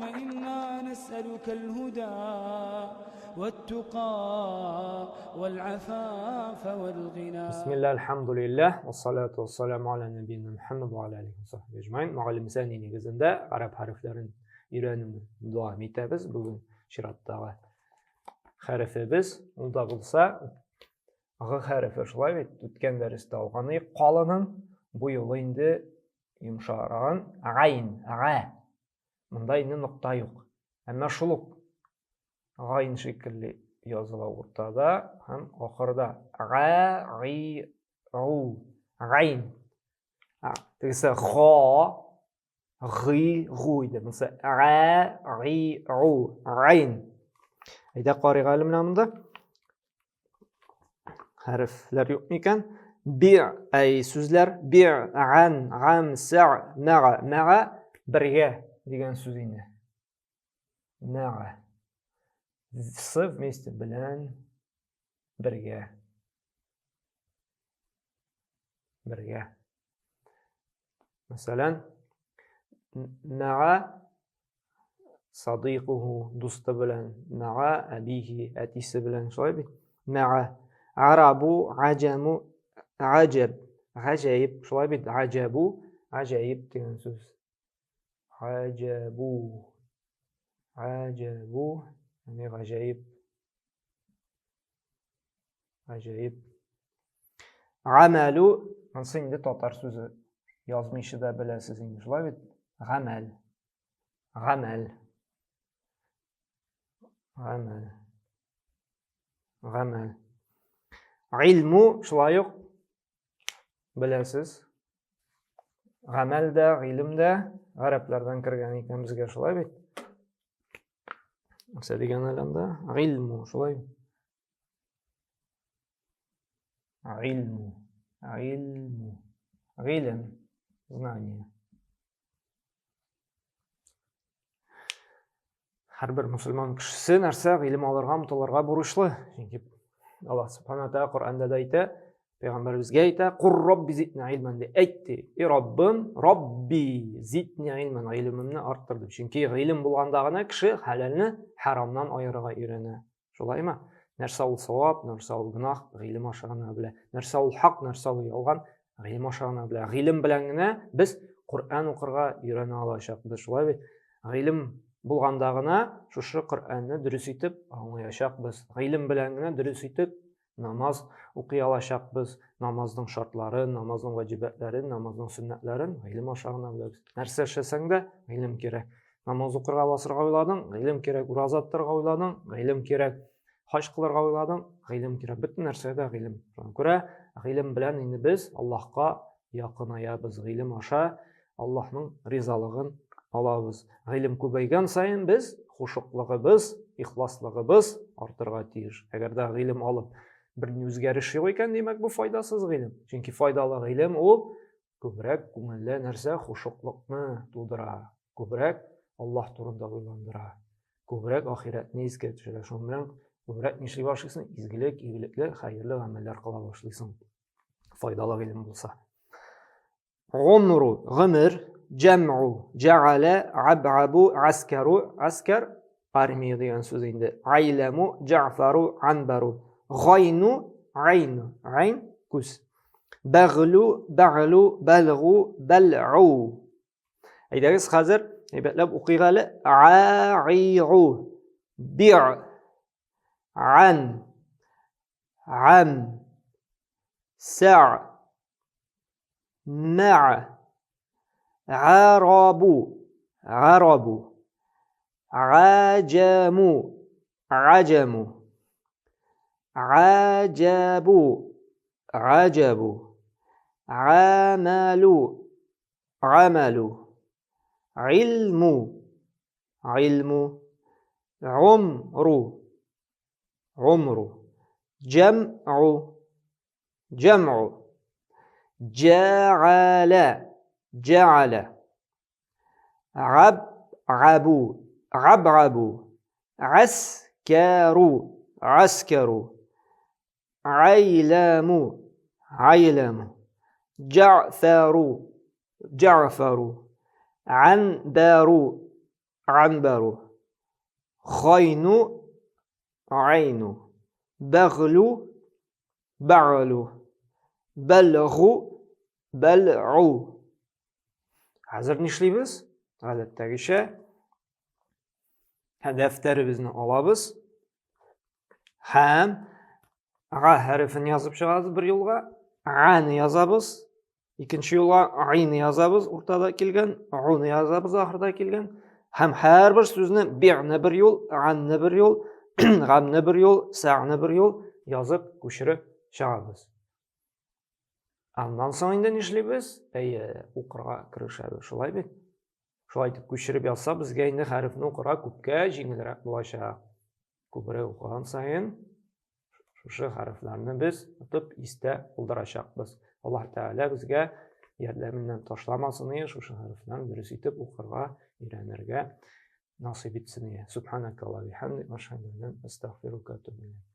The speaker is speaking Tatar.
إنا نسألك الهدى والتقى والعفاف والغنى. بسم الله، الحمد لله، والصلاة والسلام على نبينا محمد وعلى آله وصحبه أجمعين. Мөгаллим нигезендә гарәп хәрефләрен өйрәнүне дәвам итәбез. Бүген чираттагы хәрефебез, ул да булса Г хәрефе, шулай бит? Үткән дәрестә алган идек калынын, бу юлы инде йомшараган гайн, га. Монда инде нокта юк. Әмма шул ук гайн шикелле языла уртада һәм ахырда. Га, ги, у, гайн. Тегесе га, гы, гу иде. Монысы га, ги, у, гайн. Әйдә карыйк әле менә монда. Хәрефләр юк микән? Би, әй сүзләр, би, ган, гам, са, мәга, мәга бергә дигән сүз инде. Мәга. С вместе белән бергә. Бергә. Мәсәлән, мәга садыйкуху дусты белән, мәга әбихи әтисе белән, шулай бит? Мәга арабу, аҗаму, аҗаб, гаҗәеп, шулай бит? Аҗабу, гаҗәеп дигән сүз. Аҗабу. Аҗабу, ягъни гаҗәеп. Гаҗәеп. Гамәлу, ансы инде татар сүзе язмыйча да беләсез инде, шулай бит? Гамәл. Гамәл. Гамәл. Гамәл. Гыйльму шулай ук беләсез. Гамәл дә, гыйлем дә гарәпләрдән кергән икән безгә, шулай бит? Нәрсә дигән әле анда? Гыйльму, шулай. Гыйльму. Гыйльму. Гыйлем. Знание. Һәрбер мусульман кешесе нәрсә гыйлем алырга омтылырга бурычлы. Чөнки Аллаһ Субхана Тәгалә Коръәндә дә әйтә, пәйгамбәребезгә әйтә, "Кур Рабби зидни илман" ди. Әйт ди, "И Раббым, Рабби зидни илман", гыйлемемне арттыр дип. Чөнки гыйлем булганда гына кеше хәләлне хәрамнан аерырга өйрәнә. Шулаймы? Нәрсә ул савап, нәрсә ул гөнаһ, гыйлем аша гына белә. Нәрсә ул хак, нәрсә ул ялган, гыйлем аша гына белә. Гыйлем белән генә без Коръән укырга өйрәнә алачакбыз. Шулай бит? Гыйлем булганда гына шушы Коръәнне дөрес итеп аңлаячакбыз. Гыйлем белән генә дөрес итеп намаз укый алачакбыз. Намазның шартларын, намазның ваҗибәтләрен, намазның сөннәтләрен гыйлем аша гына беләбез. Нәрсә эшләсәң дә, гыйлем кирәк. Намаз укырга басырга уйладың, гыйлем кирәк. Ураза тотарга уйладың, гыйлем кирәк. Хаҗ кылырга уйладың, гыйлем кирәк. Бөтен нәрсәгә гыйлем. Шуңа күрә гыйлем белән инде без Аллаһка якынаябыз. Гыйлем аша Аллаһның ризалыгын алабыз. Гыйлем күбәйгән саен без хушуклыгыбыз, ихласлыгыбыз артырга тиеш. Әгәр дә гыйлем алып бер үзгәреш юк икән, димәк, бу файдасыз гыйлем. Чөнки файдалы гыйлем ул күбрәк күңелдә нәрсә хушуклыкны тудыра. Күбрәк Аллаһ турында уйландыра, күбрәк ахирәтне искә төшерә. Шуның белән күбрәк нишли башлыйсың? Изгелек, игелекле, хәерле гамәлләр кыла башлыйсың. Файдалы гыйлем булса. Гумру, гомер, җәмгу, җәгалә, абабу, аскәру, аскәр, армия дигән сүз инде. Айләму, җәгъфару, анбару. Гайну, гайну, гайн, күз. Бәгълу, бәгълу, бәлгу, бәлгу. Әйдәгез хәзер әйбәтләп укыйк әле. А, и, у. Би, ан, ам, са, мә, арабу, арабу, аҗаму, аҗаму, аҗабу, аҗабу, амалу, Амалу. Илму. Илму. Умру. Умру. Джам'у. Джам'у. Джа'аля. Джа'аля. Аб-абу. Аб-абу. Аскару. Аскару. Айляму. Айляму. Джа'фару. Джа'фару. Анбару. Анбару. Хайну, айну. Бәглу, бәглу. Бәлгу, бәлгу. Хәзер нишлибез? Гадәттәгечә дәфтәребезне алабыз һәм га хәрефен язып чыгабыз бер юлга, аны язабыз, икенче юлга айны язабыз уртада килгән, уны язабыз ахырда килгән һәм һәрбер сүзне би'ны бер юл, анны бер юл, гамны бер юл, сә'ны бер юл язып күчереп чыгабыз. Аннан соң инде нишлибез? Әйе, укырга керешәбез, шулай бит? Шулай итеп күчереп язса, безгә инде хәрефне укырга күпкә җиңелрәк булачак. Күбрәк укыган саен шушы хәрефләрне без тотып истә булдырачакбыз. Аллаһ Тәгалә безгә ярдәменнән ташламасын ие, шушы хәрефләрне дөрес итеп укырга, өйрәнергә насыйп итсен ие. Субханакаллаһу ва бихамдик, ашһаду ан ла илаһа илля анта, астагфирука ва атубу илейк.